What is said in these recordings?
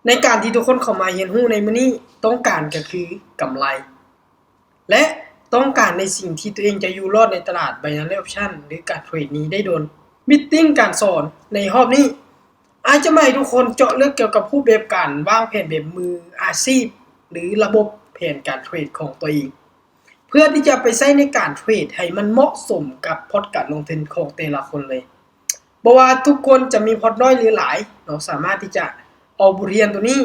ໃນການທີ່ທຸກຄົນເຂົ້າມາຮຽນຮູ້ໃນມື້ນີ້ ຕ້ອງການກໍຄືກຳໄລ ແລະ ຕ້ອງການໃນສິ່ງທີ່ຕົວເອງຈະຢູ່ລອດໃນຕະຫຼາດ Binary Option ຫຼື ການເທຣດນີ້ໄດ້ດົນ. ມີດຕິ້ງການສອນໃນຮອບນີ້ ອາດຈະມາໃຫ້ທຸກຄົນເຈາະເລືອກກ່ຽວກັບຮູບແບບການວາງແຜນແບບມືອາຊີບ ຫຼື ລະບົບແຜນການເທຣດຂອງຕົວເອງ ເພື່ອທີ່ຈະໄປໃຊ້ໃນການເທຣດໃຫ້ມັນເໝາະສົມກັບພອດການລົງທຶນຂອງແຕ່ລະຄົນເລີຍ. ບໍ່ວ່າທຸກຄົນຈະມີພອດນ້ອຍຫຼືຫຼາຍເນາະ ສາມາດທີ່ຈະເອົາບົດຮຽນຕົວນີ້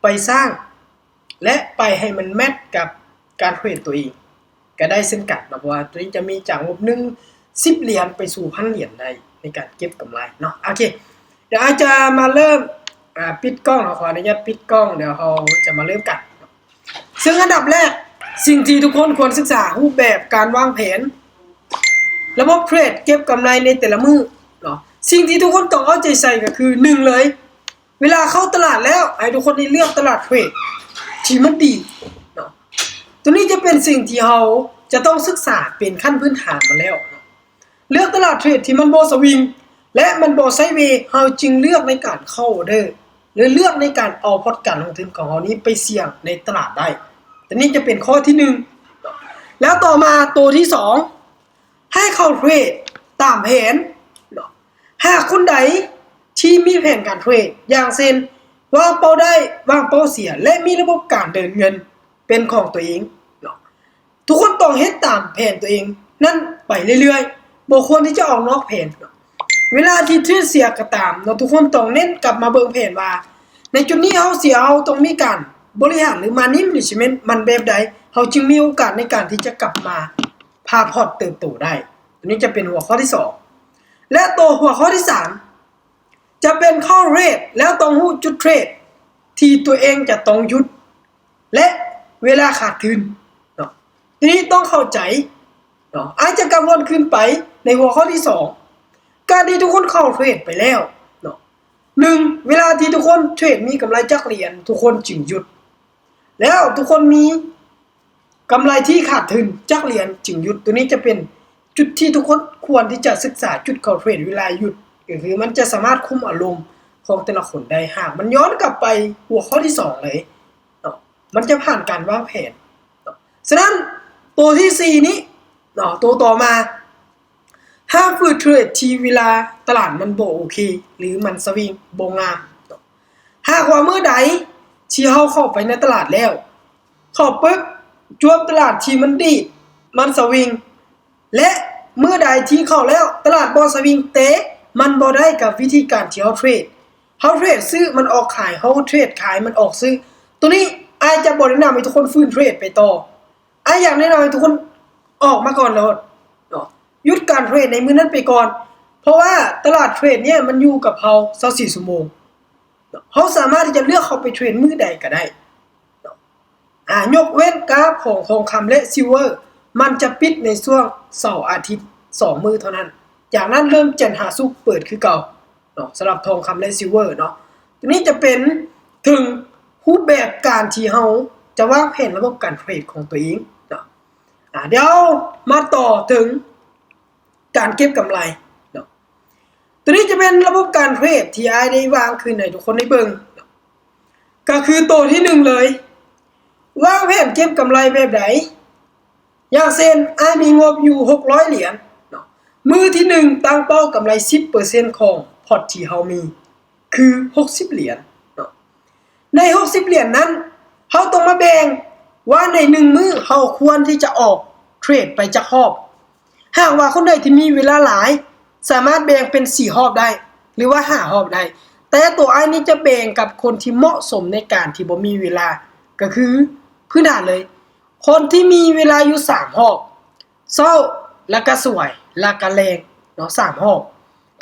ໄປສ້າງ ແລະ ໄປໃຫ້ມັນແມັດກັບການເທຣດຕົວເອງກໍໄດ້ເຊັ່ນກັນເນາະ ເພາະວ່າຕົວນີ້ຈະມີຈາກງົບໜຶ່ງ ສິບຫຼຽນໄປສູ່ພັນຫຼຽນໄດ້ໃນການເກັບກຳໄລເນາະ. ໂອເຄ ດຽວອາດຈະມາເລີ່ມ ອາ ປິດກ້ອງເນາະ ຂໍອະນຸຍາດປິດກ້ອງ ດຽວເຮົາຈະມາເລີ່ມກັນ. ເຊິ່ງອັນດັບແລກ ສິ່ງທີ່ທຸກຄົນຄວນສຶກສາ ຮູບແບບການວາງແຜນ ລະບົບເທຣດເກັບກຳໄລໃນແຕ່ລະມື້ເນາະ. ສິ່ງທີ່ທຸກຄົນຕ້ອງເອົາໃຈໃສ່ກໍຄື ໜຶ່ງເລີຍ ເວລາເຂົ້າຕະຫຼາດແລ້ວ ໃຫ້ທຸກຄົນໄດ້ເລືອກຕະຫຼາດເທຣດທີ່ມັນດີເນາະ. ຕົວນີ້ຈະເປັນສິ່ງທີ່ເຮົາຈະຕ້ອງສຶກສາເປັນຂັ້ນພື້ນຖານມາແລ້ວເນາະ. ເລືອກຕະຫຼາດເທຣດທີ່ມັນບໍ່ສະວິງ ແລະ ມັນບໍ່ໄຊເວ ເຮົາຈຶ່ງເລືອກໃນການເຂົ້າອອເດີ ຫຼື ເລືອກໃນການເອົາພອດການລົງທຶນຂອງເຮົານີ້ໄປສ່ຽງໃນຕະຫຼາດໄດ້. ຕົວນີ້ຈະເປັນຂໍ້ທີໜຶ່ງ. ແລ້ວຕໍ່ມາໂຕທີສອງ ໃຫ້ເຂົ້າເທຣດຕາມແຜນເນາະ. ຫາກຄົນໃດທີ່ມີແຜນການເທຣດ ຢ່າງເຊັ່ນ ວາງເປົ້າໄດ້ ວາງເປົ້າເສຍ ແລະ ມີລະບົບການເດີນເງິນເປັນຂອງຕົວເອງເນາະ, ທຸກຄົນຕ້ອງເຮັດຕາມແຜນຕົວເອງນັ້ນໄປເລື້ອຍໆ, ບໍ່ຄວນທີ່ຈະອອກນອກແຜນເນາະ. ເວລາທີ່ເທຣດເສຍກໍຕາມເນາະ, ທຸກຄົນຕ້ອງເນັ້ນກັບມາເບິ່ງແຜນວ່າ ໃນຈຸດນີ້ເຮົາເສຍ, ເຮົາຕ້ອງມີການບໍລິຫານ ຫຼື money management ມັນແບບໃດ ເຮົາຈຶ່ງມີໂອກາດໃນການທີ່ຈະກັບມາ ພາພອດເຕີບໂຕໄດ້. ຕົວນີ້ຈະເປັນຫົວຂໍ້ທີສອງ ແລະ ຕົວຫົວຂໍ້ທີສາມ ຈະເປັນເຂົ້າເທຣດແລ້ວຕ້ອງຮູ້ຈຸດເທຣດທີ່ຕົວເອງຈະຕ້ອງຢຸດ ແລະ ເວລາຂາດທຶນເນາະ. ຕົວນີ້ຕ້ອງເຂົ້າໃຈເນາະ. ອາດຈະກັງວົນຂຶ້ນໄປໃນຫົວຂໍ້ທີສອງ ການທີ່ທຸກຄົນເຂົ້າເທຣດໄປແລ້ວເນາະ, ໜຶ່ງ ເວລາທີ່ທຸກຄົນເທຣດມີກຳໄລຈັກຫຼຽນ ທຸກຄົນຈຶ່ງຢຸດ ແລ້ວທຸກຄົນມີກຳໄລທີ່ຂາດທຶນຈັກຫຼຽນຈຶ່ງຢຸດ. ຕົວນີ້ຈະເປັນຈຸດທີ່ທຸກຄົນຄວນທີ່ຈະສຶກສາຈຸດເຂົ້າເທຣດເວລາຢຸດ, ກໍຄືມັນຈະສາມາດຄຸມອາລົມຂອງແຕ່ລະຄົນໄດ້. ຫາກມັນຍ້ອນກັບໄປຫົວຂໍ້ທີສອງເລີຍເນາະ, ມັນຈະຜ່ານການວາງແຜນເນາະ. ສະນັ້ນ ຕົວທີສີ່ນີ້ເນາະ, ຕົວຕໍ່ມາ ຫ້າມຝືນເທຣດທີ່ເວລາຕະຫຼາດມັນບໍ່ໂອເຄ ຫຼື ມັນສະວິງບໍ່ງາມ. ຫາກວ່າມື້ໃດທີ່ເຮົາເຂົ້າໄປໃນຕະຫຼາດແລ້ວ ເຂົ້າປຶບ ຈວບຕະຫຼາດທີ່ມັນດີດ ມັນສະວິງ ແລະ ມື້ໃດທີ່ເຂົ້າແລ້ວຕະຫຼາດບໍ່ສະວິງ ແຕ່ມັນບໍ່ໄດ້ກັບວິທີການທີ່ເຮົາເທຣດ, ເຮົາເທຣດຊື້ມັນອອກຂາຍ, ເຮົາເທຣດຂາຍມັນອອກຊື້, ຕົວນີ້ອ້າຍຈະບໍ່ແນະນຳໃຫ້ທຸກຄົນຟື້ນເທຣດໄປຕໍ່. ອ້າຍຢາກແນະນຳໃຫ້ທຸກຄົນອອກມາກ່ອນໂລດເນາະ, ຢຸດການເທຣດໃນມື້ນັ້ນໄປກ່ອນ, ເພາະວ່າຕະຫຼາດເທຣດເນີ້ຍມັນຢູ່ກັບເຮົາຊາວສີ່ຊົ່ວໂມງເນາະ, ເຮົາສາມາດທີ່ຈະເລືອກເຂົ້າໄປເທຣດມື້ໃດກໍໄດ້ເນາະ. ອາ ຍົກເວັ້ນກາຟຂອງທອງຄຳ ແລະ ຊິລເວີ ມັນຈະປິດໃນຊ່ວງເສົາອາທິດສອງມື້ເທົ່ານັ້ນ, ຈາກນັ້ນເລີ່ມຈັນຫາສຸກເປີດຄືເກົ່າ ເນາະ, ສຳລັບທອງຄຳ ແລະ ຊິລເວີເນາະ. ຕົວນີ້ຈະເປັນເຖິງຮູບແບບການທີ່ເຮົາຈະວາງແຜນລະບົບການເທຣດຂອງຕົວເອງເນາະ. ອາ ດຽວມາຕໍ່ເຖິງການເກັບກຳໄລເນາະ. ຕົວນີ້ຈະເປັນລະບົບການເທຣດທີ່ອ້າຍໄດ້ວາງຂຶ້ນໃຫ້ທຸກຄົນໄດ້ເບິ່ງເນາະ, ກໍຄືໂຕທີໜຶ່ງເລີຍ ວາງແຜນເກັບກຳໄລແບບໃດ? ຢ່າງເຊັ່ນ ອ້າຍມີງົບຢູ່ຫົກຮ້ອຍຫຼຽນເນາະ, ມື້ທີໜຶ່ງຕັ້ງເປົ້າກຳໄລສິບເປີເຊັນຂອງພອດທີ່ເຮົາມີ ຄືຫົກສິບຫຼຽນເນາະ. ໃນຫົກສິບຫຼຽນນັ້ນ ເຮົາຕ້ອງມາແບ່ງວ່າໃນໜຶ່ງມື້ເຮົາຄວນທີ່ຈະອອກເທຣດໄປຈັກຮອບ. ຫາກວ່າຄົນໃດທີ່ມີເວລາຫຼາຍ ສາມາດແບ່ງເປັນສີ່ຮອບໄດ້ ຫຼືວ່າຫ້າຮອບໄດ້, ແຕ່ໂຕອ້າຍນີ້ຈະແບ່ງກັບຄົນທີ່ເໝາະສົມໃນການທີ່ບໍ່ມີເວລາ, ກໍຄືພື້ນຖານເລີຍ ຄົນທີ່ມີເວລາຢູ່ສາມຮອບ, ເຊົ້າ ແລ້ວກະສວາຍ ແລ້ວກະແລງເນາະ, ສາມຮອບ.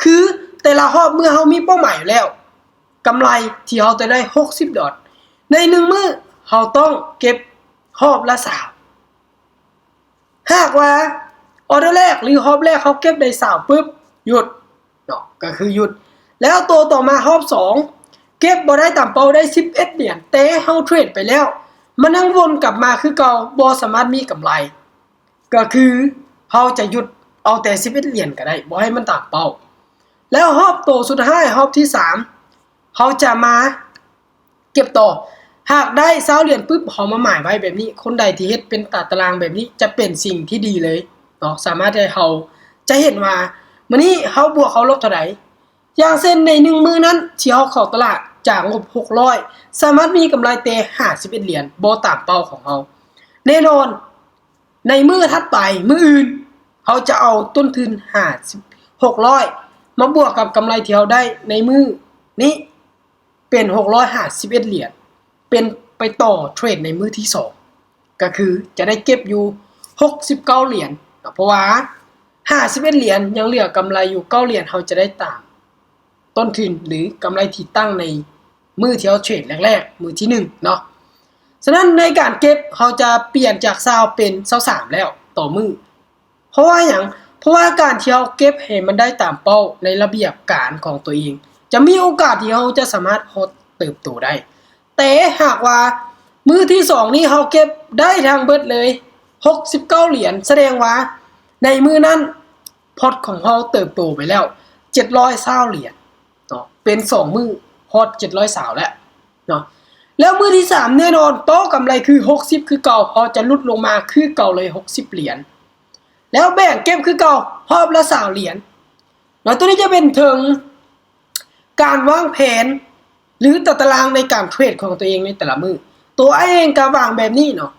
ຄືແຕ່ລະຮອບເມື່ອເຮົາມີເປົ້າໝາຍຢູ່ແລ້ວ ກຳໄລທີ່ເຮົາຈະໄດ້ຫົກສິບດອນ, ໃນໜຶ່ງມື້ເຮົາຕ້ອງເກັບຮອບລະຊາວ. ຫາກວ່າອອເດີແລກ ຫຼື ຮອບແລກເຮົາເກັບໄດ້ຊາວປຶບ ຢຸດເນາະ, ກໍຄືຢຸດ. ແລ້ວໂຕຕໍ່ມາຮອບສອງ ເກັບບໍ່ໄດ້ຕາມເປົ້າ ໄດ້ສິບເອັດຫຼຽນ, ແຕ່ເຮົາເທຣດໄປແລ້ວ ມັນຍັງວົນກັບມາຄືເກົ່າ, ບໍ່ສາມາດມີກຳໄລ. ກໍຄືເຮົາຈະຢຸດເອົາແຕ່ສິບເອັດຫຼຽນກໍໄດ້, ບໍ່ໃຫ້ມັນຕາມເປົ້າ. ແລ້ວຮອບໂຕສຸດທ້າຍ ຮອບທີສາມ ເຮົາຈະມາ ເກັບຕໍ່. ຫາກໄດ້ຊາວຫຼຽນປຶບ ເຮົາມາໝາຍໄວ້ແບບນີ້, ຄົນໃດທີ່ເຮັດເປັນຕາຕະລາງແບບນີ້ ຈະເປັນສິ່ງທີ່ດີເລີຍເນາະ, ສາມາດໃຫ້ເຮົາຈະເຫັນວ່າ ມື້ນີ້ເຮົາບວກເຮົາລົບເທົ່າໃດ. ຢ່າງເຊັ່ນໃນໜຶ່ງມື້ນັ້ນ ທີ່ເຮົາເຂົ້າຕະຫຼາດຈາກງົບຫົກຮ້ອຍ ສາມາດມີກຳໄລແຕ່ຫ້າສິບເອັດຫຼຽນ ບໍ່ຕາມເປົ້າຂອງເຮົາ. ແນ່ນອນ ໃນມື້ຖັດໄປ ມື້ອື່ນ ເຮົາຈະເອົາຕົ້ນທຶນຫ້າສິບ ຫົກຮ້ອຍ ມາບວກກັບກຳໄລທີ່ເຮົາໄດ້ໃນມື້ນີ້ ເປັນຫົກຮ້ອຍຫ້າສິບເອັດຫຼຽນ ເປັນໄປຕໍ່ເທຣດໃນມື້ທີສອງ ກໍຄືຈະໄດ້ເກັບຢູ່ຫົກສິບເກົ້າຫຼຽນເນາະ, ເພາະວ່າຫ້າສິບເອັດຫຼຽນ ຍັງເຫຼືອກຳໄລຢູ່ເກົ້າຫຼຽນ ເຮົາຈະໄດ້ຕາມຕົ້ນທຶນ ຫຼື ກຳໄລທີ່ຕັ້ງໃນມື້ທີ່ເຮົາເທຣດແລກໆ ມື້ທີໜຶ່ງເນາະ. ສະນັ້ນໃນການເກັບ ເຮົາຈະປ່ຽນຈາກຊາວເປັນຊາວສາມແລ້ວຕໍ່ມື້. ເພາະວ່າຫຍັງ? ເພາະວ່າການທີ່ເຮົາເກັບໃຫ້ມັນໄດ້ຕາມເປົ້າໃນລະບຽບການຂອງຕົວເອງ ຈະມີໂອກາດທີ່ເຮົາຈະສາມາດຮອດເຕີບໂຕໄດ້. ແຕ່ຫາກວ່າມື້ທີສອງນີ້ເຮົາເກັບໄດ້ທັງເບິດເລີຍຫົກສິບເກົ້າຫຼຽນ ສະແດງວ່າໃນມື້ນັ້ນພອດຂອງເຮົາເຕີບໂຕໄປແລ້ວເຈັດຮ້ອຍຊາວຫຼຽນເນາະ, ເປັນສອງມື້ຮອດເຈັດຮ້ອຍຊາວແລ້ວເນາະ. ແລ້ວມື້ທີສາມແນ່ນອນ ໂຕະກຳໄລຄືຫົກສິບຄືເກົ່າ, ເຮົາຈະຫຼຸດລົງມາຄືເກົ່າເລີຍຫົກສິບຫຼຽນ. ແລ້ວແບ່ງເກັບຄືເກົ່າ ຮອບລະຊາວຫຼຽນເນາະ. ໂຕນີ້ຈະເປັນເຖິງການວາງແຜນ ຫຼື ຕາຕະລາງໃນການເທຣດຂອງຕົວເອງໃນແຕ່ລະມື້. ໂຕອ້າຍເອງກະວາງແບບນີ້ເນາະ,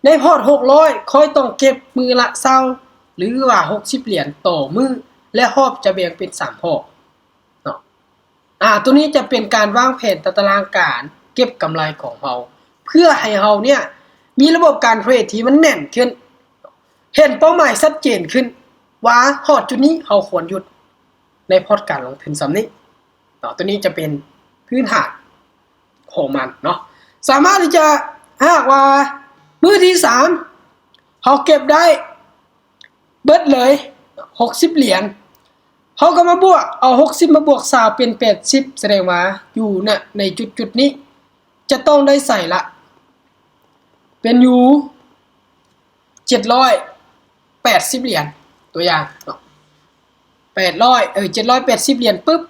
ໃນພອດຫົກຮ້ອຍ ຂ້ອຍຕ້ອງເກັບມື້ລະຊາວ ຫຼືວ່າຫົກສິບຫຼຽນຕໍ່ມື້ ແລະ ຮອບຈະແບ່ງເປັນສາມຮອບເນາະ. ອາ ໂຕນີ້ຈະເປັນການວາງແຜນຕາຕະລາງການເກັບກຳໄລຂອງເຮົາ ເພື່ອໃຫ້ເຮົາເນີ້ຍມີລະບົບການເທຣດທີ່ມັນແໜ້ນຂຶ້ນ, ເຫັນເປົ້າໝາຍຊັດເຈນຂຶ້ນວ່າຮອດຈຸດນີ້ເຮົາຄວນຢຸດໃນພອດການລົງທຶນສ່ຳນີ້ເນາະ. ໂຕນີ້ຈະເປັນພື້ນຖານຂອງມັນເນາະ. ສາມາດທີ່ຈະ ຫາກວ່າມື້ທີສາມເຮົາເກັບໄດ້ ເບິດເລີຍຫົກສິບຫຼຽນ, ເຮົາກໍມາບວກ ເອົາຫົກສິບມາບວກຊາວເປັນແປດສິບ ສະແດງວ່າຢູ່ນະ ໃນຈຸດໆນີ້ຈະຕ້ອງໄດ້ໃສ່ລະ ເປັນຢູ່ເຈັດຮ້ອຍແປດສິບຫຼຽນ ຕົວຢ່າງເນາະ, ແປດຮ້ອຍ ເອີ ເຈັດຮ້ອຍແປດສິບຫຼຽນປຶບ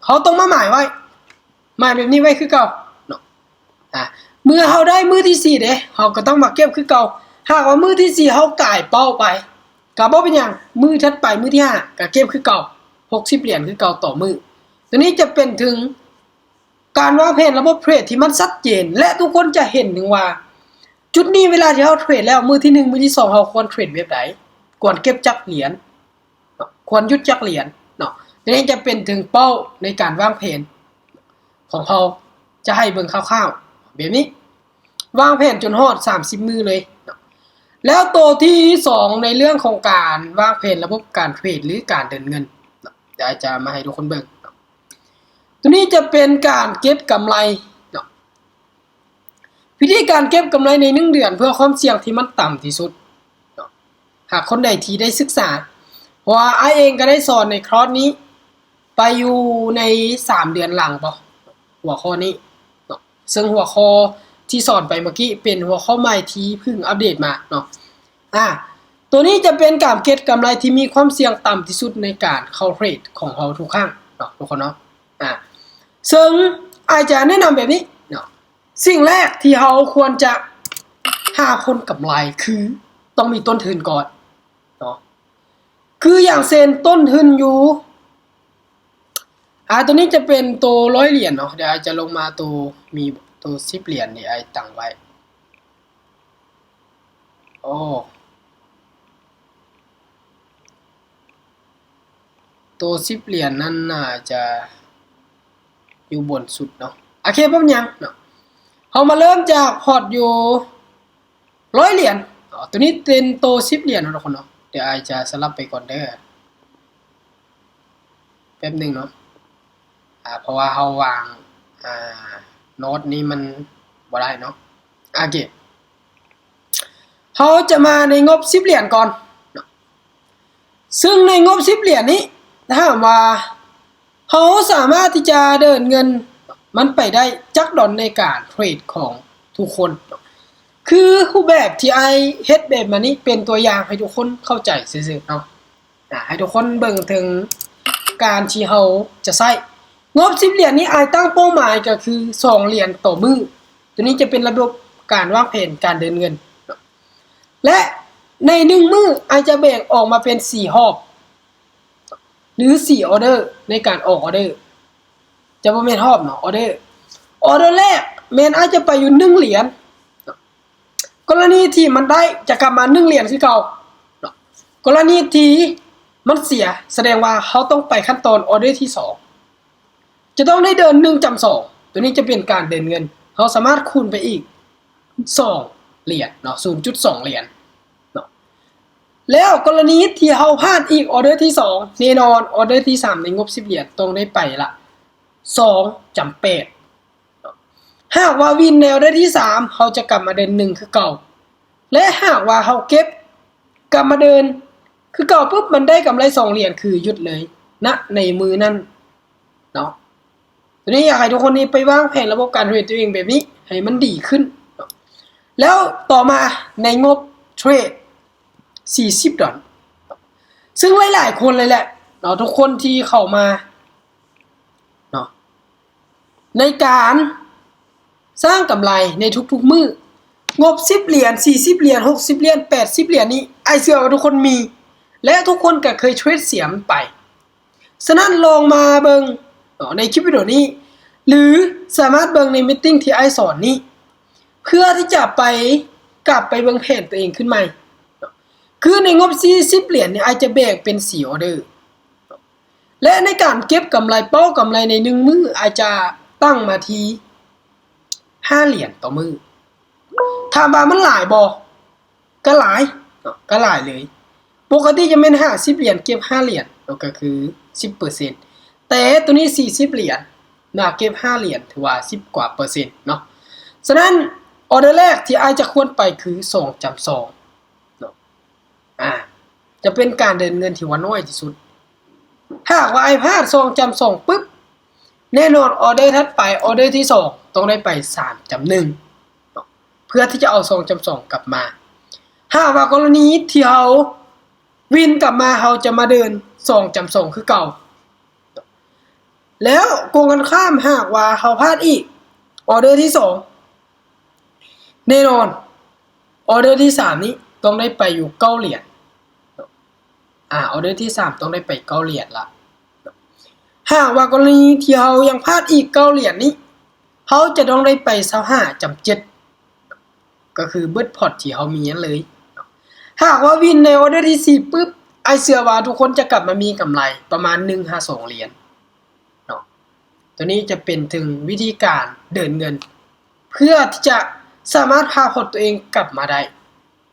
ເຮົາຕ້ອງມາໝາຍໄວ້ ໝາຍແບບນີ້ໄວ້ຄືເກົ່າເນາະ. ອາ ເມື່ອເຮົາໄດ້ມື້ທີສີ່ເດ້ ເຮົາກໍຕ້ອງມາເກັບຄືເກົ່າ. ຫາກວ່າມື້ທີສີ່ເຮົາກາຍເປົ້າໄປ ກໍບໍ່ເປັນຫຍັງ, ມື້ຖັດໄປມື້ທີຫ້າກໍເກັບຄືເກົ່າ ຫົກສິບຫຼຽນຄືເກົ່າຕໍ່ມື້. ໂຕນີ້ຈະເປັນເຖິງການວາງແຜນລະບົບເທຣດທີ່ມັນຊັດເຈນ ແລະ ທຸກຄົນຈະເຫັນເຖິງວ່າ ຈຸດນີ້ເວລາທີ່ເຮົາເທຣດແລ້ວ ມື້ທີໜຶ່ງ ມື້ທີສອງ ເຮົາຄວນເທຣດແບບໃດ, ຄວນເກັບຈັກຫຼຽນ ເນາະ, ຄວນຢຸດຈັກຫຼຽນເນາະ. ໂຕນີ້ຈະເປັນເຖິງເປົ້າໃນການວາງແຜນຂອງເຮົາ, ຈະໃຫ້ເບິ່ງຄ່າວໆແບບນີ້, ວາງແຜນຈົນຮອດສາມສິບມື້ເລີຍເນາະ. ແລ້ວໂຕທີສອງໃນເລື່ອງຂອງການວາງແຜນລະບົບການເທຣດ ຫຼື ການເດີນເງິນເນາະ, ດຽວອາຈານມາໃຫ້ທຸກຄົນເບິ່ງເນາະ. ໂຕນີ້ຈະເປັນການເກັບກຳໄລເນາະ. ວິທີການເກັບກຳໄລໃນໜຶ່ງເດືອນເພື່ອຄວາມສ່ຽງທີ່ມັນຕ່ຳທີ່ສຸດເນາະ, ຫາກຄົນໃດທີ່ໄດ້ສຶກສາ, ເພາະວ່າອ້າຍເອງກໍໄດ້ສອນໃນຄອສນີ້ໄປຢູ່ໃນສາມເດືອນຫຼັງບໍ ຫົວຂໍ້ນີ້ເນາະ, ເຊິ່ງຫົວຂໍ້ທີ່ສອນໄປເມື່ອກີ້ເປັນຫົວຂໍ້ໃໝ່ທີ່ເພິ່ງອັບເດດມາເນາະ. ອາ ໂຕນີ້ຈະເປັນການເກັບກຳໄລທີ່ມີຄວາມສ່ຽງຕ່ຳທີ່ສຸດໃນການເຂົ້າເທຣດຂອງເຮົາທຸກຄັ້ງເນາະ ທຸກຄົນເນາະ. ອາ ເຊິ່ງອາຈານແນະນຳແບບນີ້ເນາະ, ສິ່ງແລກທີ່ເຮົາຄວນຈະຫາຜົນກຳໄລຄືຕ້ອງມີຕົ້ນທຶນກ່ອນເນາະ. ຄືຢ່າງເຊັ່ນຕົ້ນທຶນຢູ່ ອາ ໂຕນີ້ຈະເປັນໂຕຮ້ອຍຫຼຽນເນາະ, ດຽວອາຈານລົງມາໂຕ ມີໂຕສິບຫຼຽນນີ້ ອາຈານຕັ້ງໄວ້. ໂອ້ ໂຕສິບຫຼຽນນັ້ນໜ້າຈະຢູ່ບົນສຸດເນາະ. ໂອເຄ ບໍ່ເປັນຫຍັງເນາະ, ເຮົາມາເລີ່ມຈາກພອດຢູ່ຮ້ອຍຫຼຽນເນາະ. ໂຕນີ້ເປັນໂຕສິບຫຼຽນເນາະ ທຸກຄົນເນາະ. ດຽວອາຈານສະຫຼັບໄປກ່ອນເດີ ແປັບໜຶ່ງເນາະ. ອາ ເພາະວ່າເຮົາວາງ ອາ ໂນດນີ້ມັນບໍ່ໄດ້ເນາະ. ໂອເຄ ເຮົາຈະມາໃນງົບສິບຫຼຽນກ່ອນເນາະ, ເຊິ່ງໃນງົບສິບຫຼຽນນີ້ ຖ້າຫາກວ່າເຮົາສາມາດທີ່ຈະເດີນເງິນມັນໄປໄດ້ຈັກດອນໃນການເທຣດຂອງທຸກຄົນເນາະ. ຄືຮູບແບບທີ່ອ້າຍເຮັດແບບມານີ້ເປັນຕົວຢ່າງໃຫ້ທຸກຄົນເຂົ້າໃຈຊື່ໆເນາະ. ອາ ໃຫ້ທຸກຄົນເບິ່ງເຖິງການທີ່ເຮົາຈະໃຊ້ ງົບສິບຫຼຽນນີ້ ອ້າຍຕັ້ງເປົ້າໝາຍກໍຄືສອງຫຼຽນຕໍ່ມື້. ຕົວນີ້ຈະເປັນລະບົບການວາງແຜນການເດີນເງິນ ແລະ ໃນໜຶ່ງມື້ ອ້າຍຈະແບ່ງອອກມາເປັນສີ່ຮອບ ຫຼື ສີ່ອອເດີ ໃນການອອກອອເດີ ຈະບໍ່ແມ່ນຮອບເນາະ ອອເດີ. ອອເດີແລກແມ່ນອ້າຍຈະໄປຢູ່ໜຶ່ງຫຼຽນ. ກໍລະນີທີ່ມັນໄດ້ ຈະກັບມາໜຶ່ງຫຼຽນຄືເກົ່າເນາະ. ກໍລະນີທີ່ມັນເສຍ ສະແດງວ່າເຮົາຕ້ອງໄປຂັ້ນຕອນອອເດີທີສອງ ຈະຕ້ອງໄດ້ເດີນໜຶ່ງຈຳສອງ. ຕົວນີ້ຈະເປັນການເດີນເງິນ ເຮົາສາມາດຄູນໄປອີກສອງຫຼຽນເນາະ ສູນຈຸດສອງຫຼຽນເນາະ. ແລ້ວກໍລະນີທີ່ເຮົາພາດອີກອອເດີທີສອງ ແນ່ນອນ ອອເດີທີສາມໃນງົບສິບຫຼຽນຕ້ອງໄດ້ໄປລະສອງຈຳແປດ. ຫາກວ່າວິນແນວໄດ້ທີສາມ ເຮົາຈະກັບມາເດີນໜຶ່ງຄືເກົ່າ ແລະ ຫາກວ່າເຮົາເກັບກັບມາເດີນຄືເກົ່າປຶບ ມັນໄດ້ກຳໄລສອງຫຼຽນ ຄືຢຸດເລີຍນະ ໃນມື້ນັ້ນເນາະ. ຕົວນີ້ຢາກໃຫ້ທຸກຄົນນີ້ໄປວາງແຜນລະບົບການເທຣດຕົວເອງແບບນີ້ໃຫ້ມັນດີຂຶ້ນເນາະ. ແລ້ວຕໍ່ມາໃນງົບເທຣດສີ່ສິບດອນ ເຊິ່ງຫຼາຍໆຄົນເລີຍແຫຼະເນາະ ທຸກຄົນທີ່ເຂົ້າມາເນາະ ໃນການສ້າງກຳໄລໃນທຸກໆມື້ ງົບສິບຫຼຽນ ສີ່ສິບຫຼຽນ ຫົກສິບຫຼຽນ ແປດສິບຫຼຽນນີ້ ອ້າຍເຊື່ອວ່າທຸກຄົນມີ ແລະ ທຸກຄົນກໍເຄີຍເທຣດເສຍມັນໄປ. ສະນັ້ນລອງມາເບິ່ງເນາະ ໃນຄລິບວິດີໂອນີ້ ຫຼື ສາມາດເບິ່ງໃນມີດຕິງທີ່ອ້າຍສອນນີ້ ເພື່ອທີ່ຈະໄປ ກັບໄປເບິ່ງແຜນຕົວເອງຂຶ້ນໃໝ່ເນາະ. ຄືໃນງົບສີ່ສິບຫຼຽນນີ້ ອ້າຍຈະແບ່ງເປັນສີ່ອອເດີ ແລະ ໃນການເກັບກຳໄລ ເປົ້າກຳໄລໃນໜຶ່ງມື້ ອ້າຍຈະຕັ້ງມາທີ່ຫ້າຫຼຽນຕໍ່ມື້. ຖາມວ່າມັນຫຼາຍບໍ່? ກໍຫຼາຍເນາະ ກໍຫຼາຍເລີຍ. ປົກກະຕິຈະແມ່ນຫ້າສິບຫຼຽນ ເກັບຫ້າຫຼຽນເນາະ ກໍຄືສິບເປີເຊັນ ແຕ່ໂຕນີ້ສີ່ສິບຫຼຽນນະ ເກັບຫ້າຫຼຽນ ຖືວ່າສິບກວ່າເປີເຊັນເນາະ. ສະນັ້ນ ອອເດີແລກທີ່ອ້າຍຈະຄວນໄປຄືສອງຈຳສອງເນາະ. ອາ ຈະເປັນການເດີນເງິນທີ່ວ່ານ້ອຍທີ່ສຸດ. ຫາກວ່າອ້າຍພາດສອງຈຳສອງປຶບ ແນ່ນອນ ອອເດີຖັດໄປ ອອເດີທີສອງ ຕ້ອງໄດ້ໄປສາມຈຳໜຶ່ງເນາະ ເພື່ອທີ່ຈະເອົາສອງຈຳສອງກັບມາ. ຫາກວ່າກໍລະນີທີ່ເຮົາວິນກັບມາ ເຮົາຈະມາເດີນສອງຈຳສອງຄືເກົ່າ. ແລ້ວກົງກັນຂ້າມ ຫາກວ່າເຮົາພາດອີກ ອອເດີທີສອງ ແນ່ນອນ ອອເດີທີສາມນີ້ຕ້ອງໄດ້ໄປຢູ່ເກົ້າຫຼຽນ. ອາ ອອເດີທີສາມຕ້ອງໄດ້ໄປເກົ້າຫຼຽນລະ. ຫາກວ່າກໍລະນີທີ່ເຮົາຍັງພາດອີກເກົ້າຫຼຽນນີ້ ເຮົາຈະຕ້ອງໄດ້ໄປຊາວຫ້າຈຳເຈັດ ກໍຄືເບິດພອດທີ່ເຮົາມີນັ້ນເລີຍ. ຫາກວ່າວິນໃນອອເດີທີສີ່ປຶບ ອ້າຍເຊື່ອວ່າທຸກຄົນຈະກັບມາມີກຳໄລປະມານໜຶ່ງຫາສອງຫຼຽນເນາະ. ຕົວນີ້ຈະເປັນເຖິງວິທີການເດີນເງິນ ເພື່ອທີ່ຈະສາມາດພາພອດຕົວເອງກັບມາໄດ້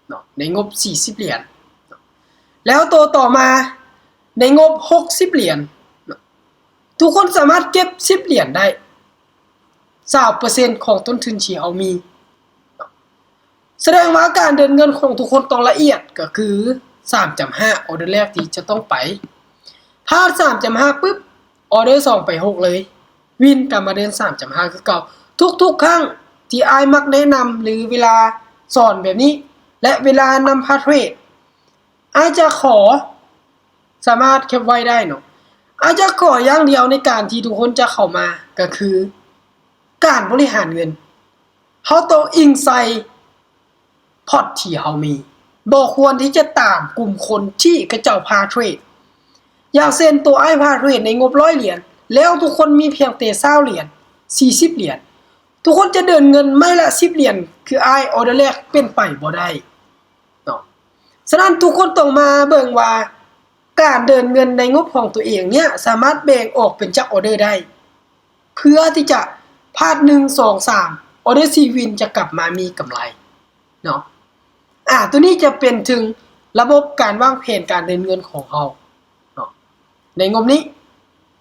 ເນາະ ໃນງົບສີ່ສິບຫຼຽນເນາະ. ແລ້ວໂຕຕໍ່ມາໃນງົບຫົກສິບຫຼຽນເນາະ ທຸກຄົນສາມາດເກັບສິບຫຼຽນໄດ້ ຊາວເປີເຊັນຂອງຕົ້ນທຶນທີ່ເຮົາມີເນາະ. ສະແດງວ່າການເດີນເງິນຂອງທຸກຄົນຕ້ອງລະອຽດ ກໍຄືສາມຈຳຫ້າ ອອເດີແລກທີ່ຈະຕ້ອງໄປ. ພາດສາມຈຳຫ້າປຶບ ອອເດີສອງໄປຫົກເລີຍ ວິນກັບມາເດີນສາມຈຳຫ້າຄືເກົ່າ. ທຸກໆຄັ້ງທີ່ອ້າຍມັກແນະນຳ ຫຼື ເວລາສອນແບບນີ້ ແລະ ເວລານຳພາເທຣດ ອ້າຍຈະຂໍ ສາມາດແຄັບໄວ້ໄດ້ເນາະ. ອ້າຍຈະຂໍຢ່າງດຽວໃນການທີ່ທຸກຄົນຈະເຂົ້າມາ ກໍຄືການບໍລິຫານເງິນ. ເຮົາຕ້ອງອີງໃສ່ພອດທີ່ເຮົາມີ ບໍ່ຄວນທີ່ຈະຕາມກຸ່ມຄົນທີ່ເຂົາເຈົ້າພາເທຣດ. ຢ່າງເຊັ່ນ ໂຕອ້າຍພາເທຣດໃນງົບຮ້ອຍຫຼຽນ ແລ້ວທຸກຄົນມີພຽງແຕ່ຊາວຫຼຽນ ສີ່ສິບຫຼຽນ ທຸກຄົນຈະເດີນເງິນໄມ້ລະສິບຫຼຽນຄືອ້າຍ ອອເດີແລກເປັນໄປບໍ່ໄດ້ເນາະ. ສະນັ້ນທຸກຄົນຕ້ອງມາເບິ່ງວ່າ ການເດີນເງິນໃນງົບຂອງຕົວເອງເນີ້ຍ ສາມາດແບ່ງອອກເປັນຈັກອອເດີໄດ້ ເພື່ອທີ່ຈະພາດໜຶ່ງ ສອງ ສາມ ອອເດີສີ່ວິນ ຈະກັບມາມີກຳໄລເນາະ. ອາ ຕົວນີ້ຈະເປັນເຖິງລະບົບການວາງແຜນການເດີນເງິນຂອງເຮົາເນາະ ໃນງົບນີ້.